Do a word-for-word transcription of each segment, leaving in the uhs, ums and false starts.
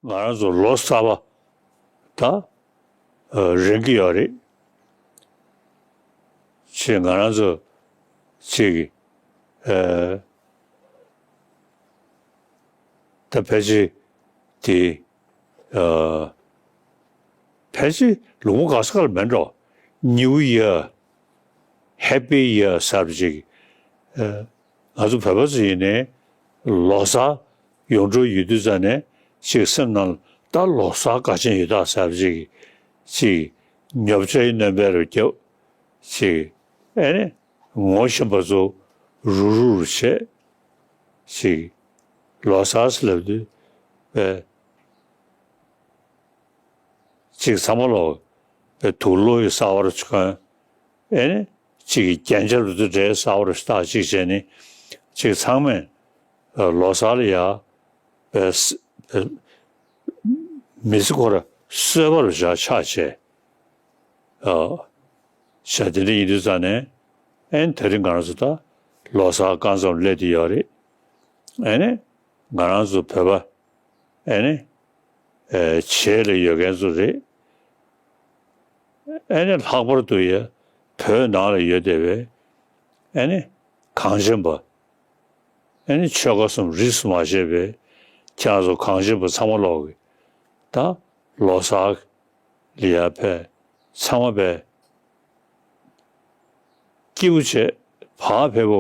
ང་རང་ཚོ་ལོ་གསར་པ་ད་རན་གྱི་ཡོད་རེད། ཅེས་ང་རང་ཚོ་ཅིག་ད་ཕལ་ཆེར་དེ་ཕལ་ཆེར་ལུང་པ་ག་ས་ག་ལ་མེད་འགྲོ། New Year, Happy Year ཟེར་བ་ཅིག་ང་ཚོ་བོད་པ་ཚོ་ཡིན་ནའི་ལོ་གསར་ཡོང་འགྲོ་ཡོད་དུས་ཙ་ནས་ཅིག་སེམས་ནང་ལ་ད་ལོ་གསར་དགའ་ཆེན་ཡོད་ད་ཟེར་བ་ཅིག་ཅིག་ཉོབ་ཆ་ཡི་སྣོན་པ་རུ་རྒྱབ་ཅིག་ཨེ་ནི་ངོ་ཤེས་པ་ཚོ་རུ་རུ་རུ་བྱས་ཅིག་ལོ་གསར་ཟེར་ལབ་དུས་པས་ཅིག་ཚང་མ་ལོ་པས་དུག་ལོག་གི་གསར་པ་རུ་ཆུ་ཁང་ཨེ་ནི་ཅིག་གི་རྒྱན་ཆ་རུ་དུ་འདྲའི་གསར་པ་རུ་ཞུ་དག་ཅིག་བྱས་ནི་ཅིག་ཚང་མས་ལོ་གསར་ལ་ཡ་པས་མི་ཚེ་ཁོ་ར་གསོད་པ་རུ་བཞག་ཆགས་བྱས། ཨ། བྱས་དེ་འདྲ་ཡིན་དུས་ཙང་ནས་ཨེ་ནི་དེ་རིང་ང་རང་ཚོ་ད་ལོ་གསར་རྐང་ཙམ་སླེབས་བསྡད་ཡོད་རེད། ཨེ་ནི་ང་རང་ཚོ་བོད་པ་ཨེ་ནི་ཨེ་བྱེས་ལ་ཡོད་མཁན་ཚོ་རེད། ཨེ་ནི་ལྷག་པར་དུ་ཡ་བོད་ནང་ལ་ཡོད་བསྡད་པའི་ཨེ་ནི་གངས་ཅན་པ་ཨེ་ནི་ཆོལ་ཁ་གསུམ་རིས་སུ་མ་ཆད་པའི་ཁྱེད་རང་ཚོ་གངས་ཅན་པ་ཚང་མ་ལོག་གི་ད་ལོ་གསར་ལ་ཡར་ཕེབས་ཚང་མ་པས་སྐྱིད་པོ་བྱས་བག་ཕེབས་པོ་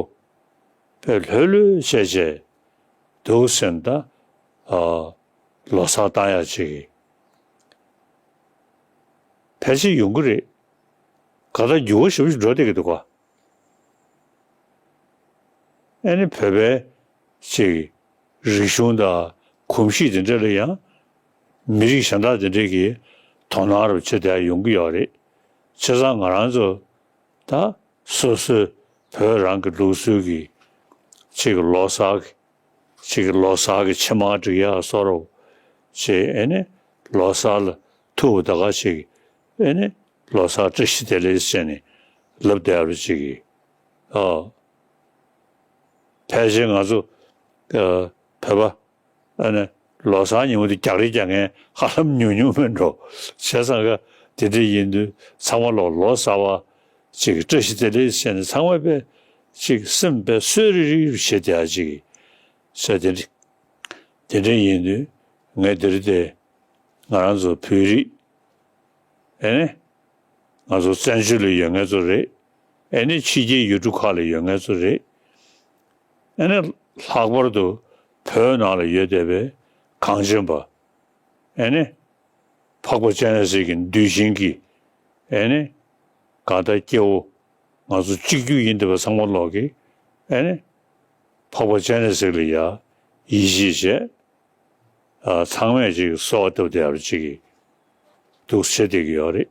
པས་ལྷོད་ལྷོད་བྱས་བྱས་འདུག་ཟེར་ན་ད་ཨ་ལོ་གསར་བཏང་ཡག་ཅིག་གི་ཕལ་ཆེར་ཡོང་གི་རེད། ག་ད་འགྱུར་བ་ཞེ་པོ་ཞིག་འགྲོ་བསྡད་ཀྱི་འདུག་ག་ཨེ་ནི་བོད་པའི་ཅིག་རིག་གཞུང་དང་གོམས་གཤིས་དེ་འདྲ་ལ་ཡང་མི་རིགས་གཞན་དག་དེ་འདྲས་ཀྱིས་དོ་སྣང་རུ་བྱེད་བསྡད་ཡོང་གི་ཡོད་རེད། བྱས་ཙང་ང་རང་ཚོ་ད་སོ་སོའི་བོད་རང་གི་ལུགས་སྲོལ་གྱི་ཅིག་ལོ་གསར་གྱི་ཅིག་ལོ་གསར་གྱི་ཕྱེ་མར་སྒྲིག་ཡག་བཟོ་འདྲ་བོ་ཅིག་ཨེ་ནི་ལོ་གསར་ལ་ཐུག་པ་ད་ག་ཅིག་ཨེ་ནི་ལོ་གསར་བཀྲ་ཤིས་བདེ་ལེགས་ཟེར་ནས་ལབ་བསྡད་པ་ཅིག་གིས་ཨ། ཕལ་ཆེར་ང་ཚོ་ཨ་བོད་པ་ཨ་ནི་ལོ་གསར་ཉིན་མོ་དེ་རྒྱག་རེས་རྒྱག་མཁན་ཧ་ལམ་ཉུང་ཉུང་མིན་འགྲོ། བྱས་ཙང་ཀ་དེ་འདྲ་ཡིན་དུས་ཚང་མ་ལོ་ལོ་གསར་པ་ཅིག་བཀྲ་ཤིས་བདེ་ལེགས་ཟེར་ནས་ཚང་མ་པས་ཅིག་སེམས་པས་གསོལ་རི་རི་རུ་བྱེད་བསྡད་ཡག་ཅིག་ཟེར་དེ་འདྲ་དེ་འདྲ་ཡིན་དུས་ངས་འདིར་དེ་ང་རང་ཚོ་བོད་རིགས་ཨེ་ནི་ང་ཚོ་བཙན་བྱོལ་ལ་ཡོད་མཁན་ཚོ་རེད། ཨེ་ནི་ཕྱི་རྒྱལ་ཡུལ་གྲུ་ཁག་ལ་ཡོད་མཁན་ཚོ་རེད། ཨེ་ནི་ལྷག་པར་དུ་བོད་ནང་ལ་ཡོད་བསྡད་པའི་གངས་ཅན་པ། ཨེ་ནི་འཕགས་པ་སྤྱན་རས་གཟིགས་ཀྱི་གདུལ་ཞིང་གི་ཨེ་ནི་གང་ལྟར་སྐྱེ་བོ་ང་ཚོ་གཅིག་གྱུར་ཡིན་བསྡད་པ་ཚང་མ་ལོག་གི་ཨེ་ནི་འཕགས་པ་སྤྱན་རས་གཟིགས་ལ་ཡ་ཡིད་ཆེས་བྱས། ཨ་ཚང་མས་ཅིག་གསོལ་བ་བཏབ་བསྡད་ཡག་ཅིག་གི་འདུག་བྱེད་བསྡད་ཀྱི་ཡོད་རེད།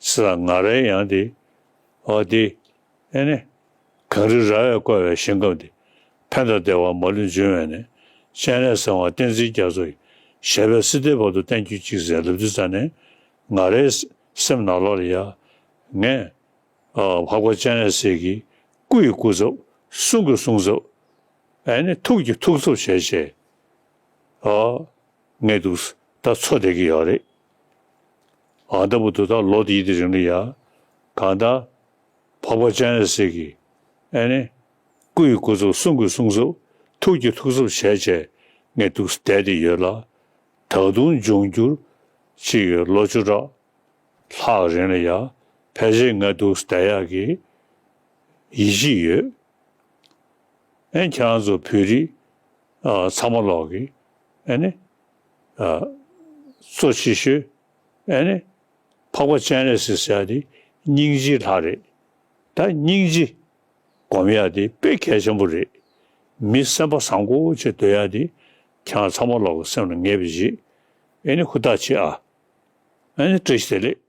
ས་ང་རའི་ཡང་དེ་ཨོ་དེ་ཨེ་ནི་གངས་རི་ར་བས་བསྐོར་བའི་ཞིང་ཁམས་འདི། ཕན་དང་བདེ་བ་མ་ལུས་འབྱུང་བའི་གནས། སྤྱན་རས་གཟིགས་དབང་བསྟན་འཛིན་རྒྱ་མཚོ་ཡི། ཞབས་པད་སྲིད་མཐའི་བར་དུ་བརྟན་གྱུར་ཅིག་ཟེར་ལབ་དུས་ཙ་ནས་ང་རའི་སེམས་ནང་ལོགས་ལ་ཡ་ངས་ཨ་འཕགས་པ་སྤྱན་རས་གཟིགས་ཀྱི་སྐུ་ཡི་སྐུ་ཚབ་གསུང་གི་གསུང་ཚབ་ཨེ་ནི་ཐུགས་ཀྱི་ཐུགས་ཚབ་བྱས་བྱས་ཨ་ངས་འདུག་ད་འཚོ་བསྡད་ཀྱི་ཡོད་རེད། ཨ་ད་བུ་དུ་ད་ལོ་འདིའི་དེ་རིང་ལ་ཡ་གང་ལྟར་འཕགས་པ་སྤྱན་རས་གཟིགས་ཀྱི་ཨེ་ནི་སྐུ་ཡི་སྐུ་ཚབ་གསུང་གི་གསུང་ཚབ་ཐུགས་ཀྱི་ཐུགས་ཚབ་བྱས་བྱས་ངས་འདུག་བསྡད་དེ་ཡོད་ལ། ད་དུང་འབྱུང་འགྱུར་ཅིག་ལོ་བཅུ་ཕྲག་ལྷག་རིང་ལ་ཡ་ཕལ་ཆེར་ང་འདུག་བསྡད་ཡག་གི་ཡིད་ཆེས་ཡོད། ཨེ་ཁྱེད་རང་ཚོ་བོད་རིགས་ཨ་ཚང་མ་ལོག་གི་ཨེ་ནི་ཨ་གཙོ་ཆེ་ཤོས་ཨེ་ནི་འཕགས་པ་སྤྱན་རས་གཟིགས་ཟེར་ཡག་དེ་སྙིང་རྗེའི་ལྷ་རེད། ད་སྙིང་རྗེ་སྒོམ་ཡག་དེ་དཔེ་གལ་ཆེན་པོ་རེད། མི་སེམས་པ་བཟང་པོ་བྱེད་སྡོད་ཡག་དེ་ཁྱེད་རང་ཚང་མ་ལོག་གི་སེམས་ལ་ངེས་པ་ཞིག་ཨེ་ནི་ཧུར་ཐག་བྱེད་ཨ། ཨེ་ནི་བཀྲ་ཤིས་བདེ་ལེགས།